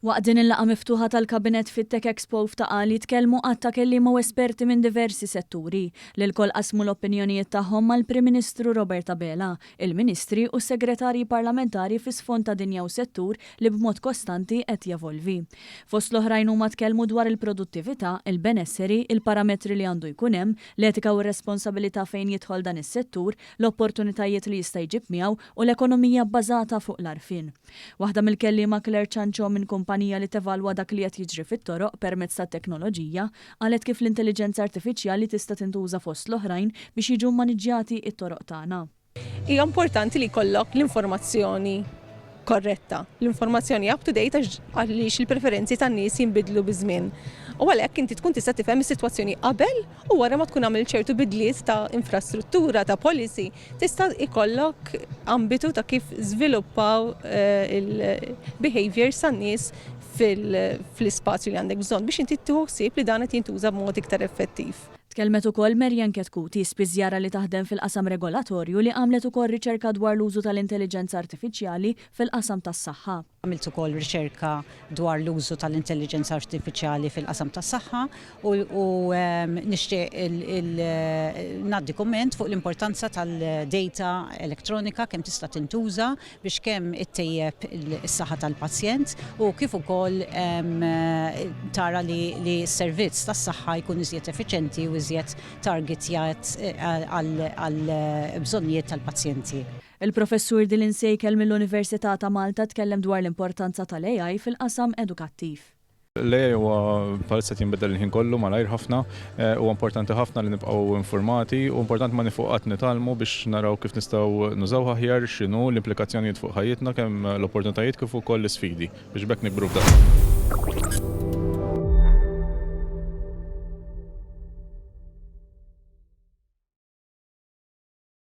Waqt din il-laqgħa miftuħa tal-Kabinett fit-Tech Expo f'Ta' Qali tkellmu għadd ta' kelliema u esperti minn diversi setturi, li lkoll qasmu l-opinjonijiet tagħhom mal-Prim Ministru Robert Abela, il-Ministri u s-Segretarji Parlamentari fi sfond ta' dinja u settur li b'mod kostanti qed jevolvi. Fost l-oħrajn huma tkellmu dwar il-produttività, il-benesseri, il-parametri li għandu jkun hemm, l-etika u r-responsabilità fejn jidħol dan is-settur, l-opportunitajiet li jista' jġib miegħu u l-ekonomija bbażata fuq l-għarfien. Waħda mill-kelliema Claire Ciancio minn kumpanija li tevalwa dak li qed jiġri fit-toroq permezz tat-teknoloġija qalet kif l-intelliġenza artifiċjali tista' tintuża fost l-oħrajn biex jiġu mmaniġġjati t-toroq tagħna. Hija importanti li jkollok l-informazzjoni korretta, l-informazzjoni up to date għax għaliex il-preferenzi tan-nies jinbidlu biż-żmien. U għalhekk inti tkun tista' tifhem is-sitwazzjoni qabel u wara ma tkun għamilt ċertu bidliet ta' infrastruttura, ta' policy, Tista' jkollok ambitu ta' kif żviluppaw il-behaviours tan-nies fl-ispazju li għandek bżonn biex inti tieħu ħsieb li dan qed jintuża b'mod iktar effettiv. Tkellmet ukoll Marianne Chetcuti, spiżjara li taħdem fil-qasam regolatorju li għamlet ukoll riċerka dwar l-użu tal-intelliġenza artifiċjali fil-qasam tas-saħħa. Għamilt ukoll riċerka dwar l-użu tal-intelliġenza artifiċjali fil-qasam tas-saħħa u nixtieq ngħaddi kumment fuq l-importanza tal-data elettronika kemm tista' tintuża biex kemm ittejjeb is-saħħa tal-pazjent u kif ukoll tara li s-servizz tas-saħħa jkun iżjed effiċjenti u iżjed targetjat għall-bżonnijiet tal-pazjenti. Il-Professur Dylan Seikel mill-Università ta' Malta tkellem dwar l-importanza tal-AI fil-qasam edukattiv. L-AI huwa bħalissa qed jinbidel il-ħin kollu malajr ħafna. Huwa importanti ħafna li nibqgħu informati u importanti ma nieqfu qatt nitgħallmu biex naraw kif nistgħu nużawh aħjar, x'inhu, l-implikazzjonijiet fuq ħajjitna kemm l-opportunitajiet kif ukoll l-isfidi biex b'hekk nikbru f'daqqa.